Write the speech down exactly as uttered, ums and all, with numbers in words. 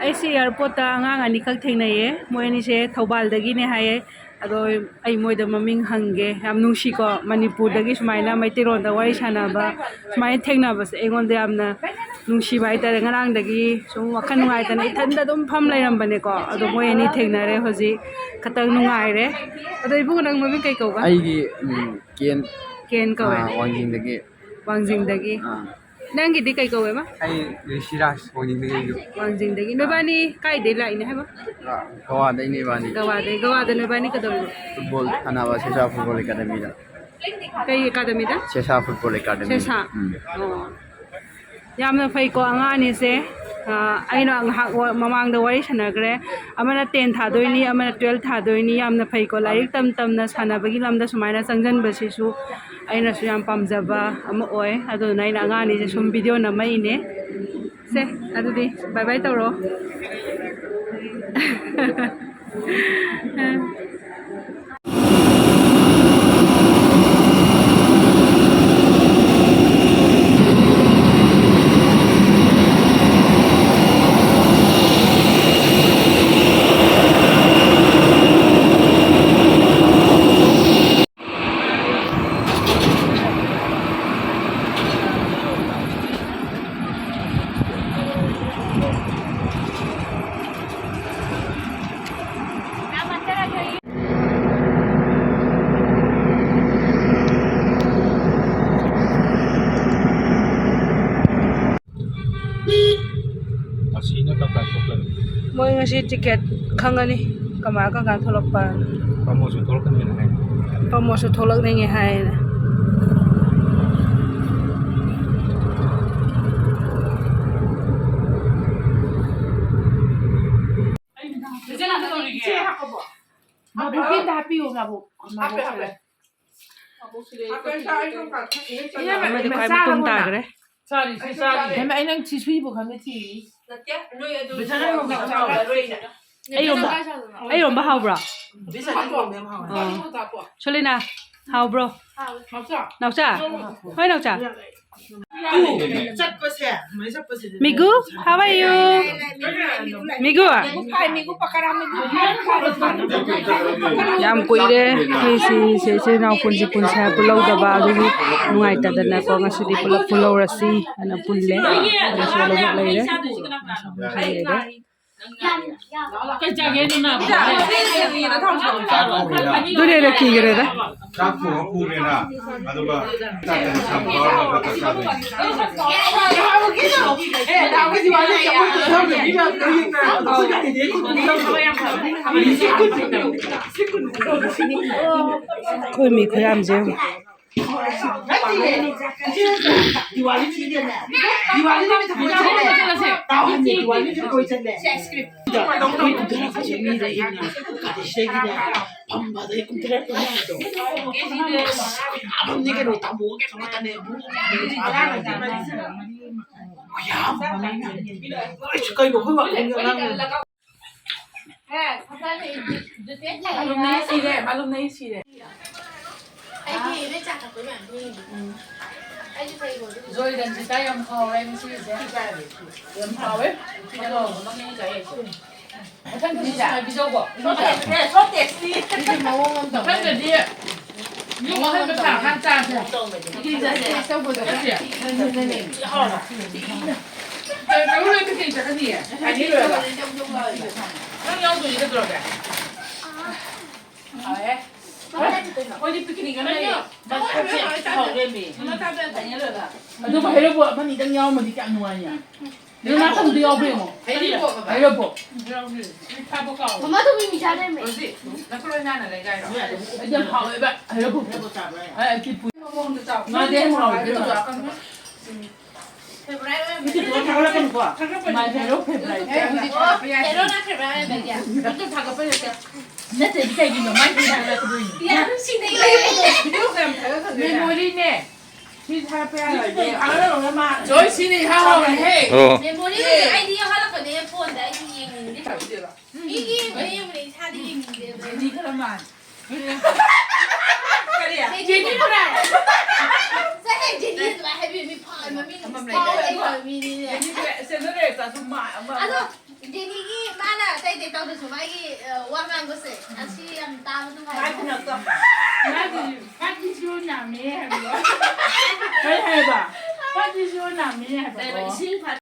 ꯑꯩꯁꯦ ꯑꯦꯌꯥꯔꯄꯣꯔꯠꯇ ꯑꯉꯥꯡ ꯑꯅꯤꯈꯛ ꯊꯦꯡꯅꯩꯌꯦ꯫ ꯃꯣꯏ ꯑꯅꯤꯁꯦ ꯊꯧꯕꯥꯜꯗꯒꯤꯅꯦ ꯍꯥꯏꯌꯦ꯫ ꯑꯗꯣ ꯑꯩ ꯃꯣꯏꯗ ꯃꯃꯤꯡ ꯍꯪꯒꯦ꯫ ꯌꯥꯝ ꯅꯨꯡꯁꯤꯀꯣ, ꯃꯅꯤꯄꯨꯔꯗꯒꯤ ꯁꯨꯃꯥꯏꯅ ꯃꯩꯇꯩꯂꯣꯟꯗ ꯋꯥꯔꯤ ꯁꯥꯟꯅꯕ, ꯁꯨꯃꯥꯏꯅ ꯊꯦꯡꯅꯕꯁꯦ ꯑꯩꯉꯣꯟꯗ ꯌꯥꯝꯅ ꯅꯨꯡꯁꯤꯕ ꯍꯥꯏꯇꯥꯔꯦ꯫ ꯉꯔꯥꯡꯗꯒꯤ ꯁꯨꯝ ꯋꯥꯈꯜ ꯅꯨꯡꯉꯥꯏꯇꯅ ꯏꯊꯟꯗ ꯑꯗꯨꯝ ꯐꯝ ꯂꯩꯔꯝꯕꯅꯦꯀꯣ꯫ ꯑꯗꯣ ꯃꯣꯏ ꯑꯅꯤ ꯊꯦꯡꯅꯔꯦ ꯍꯧꯖꯤꯛ, ꯈꯇꯪ ꯅꯨꯡꯉꯥꯏꯔꯦ꯫ ꯑꯗꯣ ꯏꯕꯨꯡꯉꯣ, ꯅꯪ ꯃꯃꯤꯡ ꯀꯩ ꯀꯧꯕ? ꯑꯩꯒꯤ, ꯎꯝ, ꯀꯦꯟ꯫ ꯀꯦꯟ ꯀꯧꯋꯦ꯫ ꯑꯥ, ꯋꯥꯡꯖꯤꯡꯗꯒꯤ꯫ ꯋꯥꯡꯖꯤꯡꯗꯒꯤ꯫ ꯑꯥ꯫ ꯅꯪꯒꯤꯗꯤ ꯀꯩ ꯀꯧꯋꯦꯕ? ꯑꯩ ꯔꯤꯁꯤꯔꯥꯖ, ꯋꯥꯡꯖꯤꯡꯗꯒꯤ ꯑꯩꯁꯨ꯫ ꯋꯥꯡꯖꯤꯡꯗꯒꯤ꯫ ꯅꯣꯏꯕꯥꯅꯤ ꯀꯥꯏꯗꯩ ꯂꯥꯛꯏꯅꯦ ꯍꯥꯏꯕ? ꯑꯥ, ꯒꯋꯥꯗꯩꯅꯦ ꯏꯕꯥꯅꯤ꯫ ꯒꯋꯥꯗꯩ꯫ ꯒꯋꯥꯗ ꯅꯣꯏꯕꯥꯅꯤ ꯀꯩꯗꯧꯔꯤꯅꯣ? ꯐꯨꯠꯕꯣꯜ ꯁꯥꯟꯅꯕ, ꯁꯦꯁꯥ ꯐꯨꯠꯕꯣꯜ ꯑꯦꯀꯥꯗꯃꯤꯗ꯫ ꯀꯩ ꯑꯦꯀꯥꯗꯃꯤꯗ? ꯁꯦꯁꯥ ꯐꯨꯠꯕꯣꯜ ꯑꯦꯀꯥꯗꯃꯤ꯫ ꯁꯦꯁꯥ? ꯎꯝ꯫ ꯑꯣ꯫ ꯌꯥꯝꯅ ꯐꯩꯀꯣ ꯑꯉꯥꯡ ꯑꯅꯤꯁꯦ꯫ ꯑ, ꯑꯩꯅ ꯉꯥꯏꯍꯥꯛ ꯋꯥ-, ꯃꯃꯥꯡꯗ ꯋꯥꯔꯤ ꯁꯥꯟꯅꯈ꯭ꯔꯦ꯫ ꯑꯃꯅ ꯇꯦꯟ ꯊꯥꯗꯣꯏꯅꯤ, ꯑꯃꯅ ꯇꯨꯋꯦꯜꯐ ꯊꯥꯗꯣꯏꯅꯤ꯫ ꯌꯥꯝꯅ ꯐꯩꯀꯣ, ꯂꯥꯏꯔꯤꯛ ꯇꯝ ꯇꯝꯅ ꯁꯥꯟꯅꯕꯒꯤ ꯂꯝꯗ ꯁꯨꯃꯥꯏꯅ ꯆꯪꯁꯤꯟꯕꯁꯤꯁꯨ ꯑꯩꯅꯁꯨ ꯌꯥꯝ ꯄꯥꯝꯖꯕ ꯑꯃ ꯑꯣꯏ꯫ ꯑꯗꯨꯗꯨꯅ ꯑꯩꯅ ꯑꯉꯥꯡ ꯑꯅꯤꯁꯦ ꯁꯨꯝ ꯚꯤꯗꯤꯑꯣ ꯅꯝꯃꯛꯏꯅꯦ꯫ ꯁꯦ, ꯑꯗꯨꯗꯤ ꯕꯥꯏ ꯕꯥꯏ ꯇꯧꯔꯣ꯫ ꯑꯁꯤꯅ ꯀꯔꯝ ꯀꯥꯟ ꯊꯣꯛꯂꯛꯀꯅꯤ? ꯃꯣꯏ ꯉꯁꯤ ꯇꯤꯀꯦꯠ ꯈꯪꯉꯅꯤ, ꯀꯃꯥꯏ ꯀꯔꯝ ꯀꯥꯟ ꯊꯣꯛꯂꯛꯄ꯫ ꯄ꯭ꯔꯃꯣꯗꯁꯨ ꯊꯣꯛꯂꯛꯀꯅꯤꯅ ꯍꯥꯏ꯫ ꯄ꯭ꯔꯃꯣꯗꯁꯨ ꯊꯣꯛꯂꯛꯅꯤꯡꯉꯦ ꯍꯥꯏꯅ꯫ ꯃꯕꯨꯛꯀꯤ ꯑꯝꯇ ꯍꯥꯞꯄꯤꯌꯣ, ꯃꯕꯨꯛ꯫ ꯃꯕꯨꯛꯁꯤꯗ꯫ ꯑꯃꯗꯤ ꯈ꯭ꯋꯥꯏ ꯃꯇꯣꯟ ꯇꯥꯈ꯭ꯔꯦ꯫ ꯍꯦꯃ, ꯑꯩ ꯅꯪ ꯁꯤ ꯁꯨꯏꯕꯨ ꯈꯪꯗꯦ ꯊꯤꯔꯤ꯫ ꯑꯩ ꯏꯔꯣꯝꯕ, ꯑꯩ ꯏꯔꯣꯝꯕ ꯍꯥꯎꯕ꯭ꯔꯣ? ꯑꯥ꯫ ꯁꯣꯂꯤꯅꯥ, ꯍꯥꯎꯕ꯭ꯔꯣ? ꯅꯥꯎꯆꯥ? ꯍꯣꯏ, ꯅꯥꯎꯆꯥ꯫ ꯆꯠꯄꯁꯦ, ꯃꯩ ꯆꯠꯄꯁꯤꯗꯤ ꯃꯤꯒꯨ, how are you? ꯃꯤꯒꯨ? ꯌꯥꯝ ꯀꯨꯏꯔꯦ ꯑꯩꯈꯣꯏ ꯁꯤ, ꯁꯤ ꯏꯆꯤꯜ ꯏꯅꯥꯎ ꯄꯨꯟꯁꯤ ꯄꯨꯟꯁꯦ ꯄꯨꯜꯍꯧꯗꯕ, ꯑꯗꯨꯒꯤ ꯅꯨꯡꯉꯥꯏꯇꯗꯅꯀꯣ ꯉꯁꯤꯗꯤ ꯄꯨꯂꯞ ꯄꯨꯜꯍꯧꯔꯁꯤ ꯍꯥꯏꯅ ꯄꯨꯜꯂꯦ꯫ ꯑꯗꯨꯁꯨ ꯂꯣꯏꯅꯃꯛ ꯂꯩꯔꯦ꯫ ꯂꯩꯔꯦ꯫ ꯀꯩ ꯆꯥꯒꯦ ꯑꯗꯨꯅ? ꯑꯗꯨꯅ ꯍꯦꯟꯅ ꯀꯤꯈ꯭ꯔꯦꯗ꯫ ꯆꯥꯛ ꯊꯣꯡꯉ ꯄꯨꯔꯦꯅ, ꯑꯗꯨꯒ ꯆꯥꯛ ꯌꯦꯟꯁꯥꯡ ꯄꯥꯔꯒ ꯆꯥꯛ ꯆꯥꯗꯣꯏꯅꯤ꯫ ꯑꯩꯈꯣꯏ ꯃꯤ ꯈꯨꯌꯥꯝꯁꯦ ꯌꯦꯡꯉꯨ꯫ ꯅꯠꯇꯤꯌꯦ꯫ ꯏꯆꯦ, ꯗꯤꯋꯥꯂꯤ ꯅꯨꯃꯤꯠꯇꯅꯦ꯫ ꯗꯤꯋꯥꯂꯤ ꯅꯨꯃꯤꯠꯇ ꯀꯣꯏ ꯆꯠꯂꯦ꯫ ꯇꯥꯎꯍꯟꯁꯦ, ꯗꯤꯋꯥꯂꯤ ꯅꯨꯃꯤꯠꯇ ꯀꯣꯏ ꯆꯠꯂꯦ꯫ ꯁꯦ, ꯑꯥꯏꯁ ꯀ꯭ꯔꯤꯝ꯫ ꯀꯣꯏ ꯀꯨꯝꯊꯔꯛꯄꯁꯦ ꯃꯤꯗ ꯏꯪꯅ ꯀꯥꯂꯦꯁꯤꯗꯒꯤꯅꯦ ꯐꯝꯕꯗꯩ ꯀꯨꯝꯊꯔꯛꯄ ꯃꯌꯥꯝꯗꯣ꯫ ꯑꯁ, ꯈꯨꯌꯥꯝ ꯑꯃꯅꯦ ꯀꯩꯅꯣ, ꯇꯥꯃꯣ ꯀꯩꯅꯣ ꯈꯛꯇꯅꯦ, ꯑꯕꯨꯡꯉꯣ ꯈꯛꯇꯅꯦ꯫ ꯈꯨꯌꯥꯝ ꯑꯃꯅꯦ꯫ ꯑꯩꯁ, ꯀꯩꯅꯣ ꯑꯩꯈꯣꯏ ꯋꯥꯈꯜꯒꯤ ꯑꯉꯥꯡꯅꯦ꯫ ꯃꯥꯂꯨꯝꯅ ꯑꯩ ꯁꯤꯔꯦ, ꯃꯥꯂꯨꯝꯅ ꯑꯩ ꯁꯤꯔꯦ꯫ ꯑꯩꯗꯤ ꯅꯣꯏ ꯆꯥ ꯊꯛꯄꯩ ꯃꯌꯥꯝ ꯌꯦꯡꯉꯤ꯫ ꯖꯣꯏ ꯔꯟꯖꯤꯇꯥ ꯌꯥꯝ ꯍꯥꯎꯔꯦ ꯉꯁꯤꯒꯤꯁꯦ꯫ ꯌꯥꯝ ꯍꯥꯎꯋꯦ꯫ ꯃꯊꯪꯗꯤ ꯁꯤ ꯉꯥꯏꯕꯤꯖꯧꯀꯣ꯫ ꯁꯣ ꯇꯦꯁꯇꯤ꯫ ꯁꯤꯗꯤ ꯃꯑꯣꯡ ꯑꯃ ꯇꯧꯔꯦ꯫ ꯃꯊꯪꯗꯗꯤ ꯌꯨꯝ ꯑꯍꯟꯕ ꯁꯥꯔꯀꯥꯟ ꯆꯥꯁꯦ꯫ ꯄꯤꯛꯅꯤꯛ ꯆꯠꯁꯦ꯫ ꯇꯧꯕꯗꯣ꯫ ꯆꯠꯁꯦ꯫ ꯍꯥꯎꯔꯕ? ꯀꯩꯅꯣ ꯂꯣꯏ ꯄꯤꯛꯅꯤꯛ ꯆꯠꯀꯅꯤꯌꯦ꯫ ꯑꯅꯤ ꯂꯣꯏꯔꯕ? ꯅꯪ ꯌꯥꯎꯗꯣꯏꯅꯤ ꯀꯩꯗꯧꯔꯒꯦ? ꯍꯥꯎꯔꯦ꯫ ꯑꯩꯈꯣꯏꯗꯤ ꯄꯤꯛꯅꯤꯛ ꯑꯃ ꯂꯩꯌꯦ꯫ ꯍꯧꯔꯦꯃꯤ꯫ ꯑꯗꯨꯒ ꯍꯩꯔꯧꯕꯣꯠ ꯑꯃ ꯑꯅꯤꯗꯪ ꯌꯥꯎꯔꯝꯃꯗꯤ ꯀꯌꯥꯝ ꯅꯨꯡꯉꯥꯏꯅꯤ꯫ ꯅꯪ ꯃꯥ ꯊꯣꯡꯕꯗꯣ ꯌꯥꯎꯕ꯭ꯔ ꯌꯦꯡꯉꯣ꯫ ꯍꯩꯔꯤꯕꯣꯛ ꯑꯃ꯫ ꯍꯩꯔꯤꯕꯣꯛ꯫ ꯃꯃꯥ ꯊꯣꯡꯕꯤ ꯃꯤ ꯆꯥꯗꯣꯏꯅꯦ꯫ ꯔꯣꯖꯤ, ꯅꯈꯨꯠ ꯂꯣꯏ ꯅꯥꯟꯅ ꯂꯩꯒꯥꯏꯔꯣ? ꯑꯩꯗꯤ ꯌꯥꯝ ꯍꯥꯎꯋꯦꯕ ꯍꯩꯔꯤꯕꯣꯛ꯫ ꯍꯩꯔꯤꯕꯣꯛ ꯆꯥꯕ꯭ꯔꯥ? ꯑꯩ ꯑꯀꯤꯄꯨ꯫ ꯃꯑꯣꯡꯗ ꯆꯥꯎ꯫ ꯃꯥꯗꯤ ꯌꯥꯝ ꯍꯥꯎꯋꯦ ꯏꯕꯦꯝꯃ꯫ ꯐꯦꯚꯣꯔꯥꯏꯠ ꯑꯣꯏꯕ ꯃꯤꯗꯤ ꯂꯣꯏ ꯊꯥꯒꯠꯂꯛꯀꯅꯨꯀꯣ꯫ ꯊꯥꯒꯠꯄꯅꯤ꯫ My hero favourite꯫ ꯑꯦ, ꯍꯧꯖꯤꯛ ꯊꯥꯒꯠꯄ ꯌꯥꯏ꯫ ꯍꯦꯔꯣꯅ ꯐꯦꯚꯣꯔꯥꯏꯠ ꯑꯣꯏꯕꯒꯤ꯫ ꯑꯗꯨꯝ ꯊꯥꯒꯠꯄ ꯌꯥꯏ꯫ ꯅꯠꯇ꯭ꯔꯗꯤ ꯀꯩꯒꯤꯅꯣ ꯃꯥꯏ ꯊꯥꯒꯠꯂꯛꯀꯗꯣꯏꯅꯤ? ꯌꯥꯝ ꯅꯨꯡꯁꯤꯅꯩꯌꯦ꯫ ꯚꯤꯗꯤꯑꯣ ꯀꯌꯥꯝ ꯊꯥꯒꯠꯈ꯭ꯔꯒꯦ? ꯃꯦꯃꯣꯔꯤꯅꯦ꯫ ꯁꯤ ꯊꯥꯒꯠꯄ ꯌꯥꯔꯣꯏꯌꯦ꯫ ꯖꯣꯏ, ꯁꯤꯅ ꯏꯍꯥ ꯍꯥꯎꯔꯦꯍꯦ꯫ ꯑꯣ꯫ ꯃꯦꯃꯣꯔꯤ ꯑꯣꯏꯅ ꯑꯩꯗꯤ ꯌꯥꯎꯍꯜꯂꯛꯄꯅꯦ ꯐꯣꯟꯗ, ꯑꯩꯗꯤ ꯌꯦꯡꯅꯤꯡꯗꯦ꯫ ꯃꯤꯒꯤ ꯌꯦꯡꯕ ꯌꯦꯡꯕꯅꯦ, ꯏꯁꯥꯗꯤ ꯌꯦꯡꯅꯤꯡꯗꯦꯕ꯫ ꯖꯦꯅꯤ ꯈꯔ ꯃꯥꯜꯂꯦ꯫ ꯀꯔꯤ? ꯖꯦꯅꯤ ꯄꯨꯔꯥ꯫ ꯆꯠꯂꯍꯦ, ꯖꯦꯅꯤ ꯑꯗꯨꯃꯥꯏꯅ ꯍꯥꯏꯕꯤꯌꯨ, ꯃꯤ ꯐꯥꯎꯕ ꯃꯃꯤꯡ ꯐꯥꯎꯕ ꯐꯥꯎꯕ ꯃꯤꯅꯤꯅꯦ꯫ ꯖꯦꯅꯤ ꯄꯨꯔꯥ, ꯁꯦꯟꯗꯣꯏ ꯂꯩꯔꯛꯇꯁꯨ ꯃꯥ ꯑꯃ ꯑꯗꯣ ꯖꯦꯅꯤꯒꯤ ꯃꯥꯅ ꯑꯇꯩ ꯑꯇꯩ ꯇꯧꯗ꯭ꯔꯁꯨ ꯃꯥꯒꯤ, ꯑ, ꯋꯥ ꯉꯥꯡꯕꯁꯦ ꯑꯁꯤ ꯌꯥꯝ ꯇꯥꯕ ꯅꯨꯡꯉꯥꯏ꯫ ꯃꯥꯏ ꯈꯨꯅꯣꯛꯇꯣ꯫ ꯃꯥꯗꯤ ꯐꯥꯠꯇꯤꯁꯨ ꯅꯥꯝꯃꯦ ꯍꯥꯏꯕ꯭ꯔꯣ? ꯀꯔꯤ ꯍꯥꯏꯕ? ꯐꯥꯠꯇꯤꯁꯨ ꯅꯥꯝꯃꯦ ꯍꯥꯏꯕ꯭ꯔꯣ? ꯀꯩꯕ, ꯏꯁꯤꯡ ꯐꯥꯠ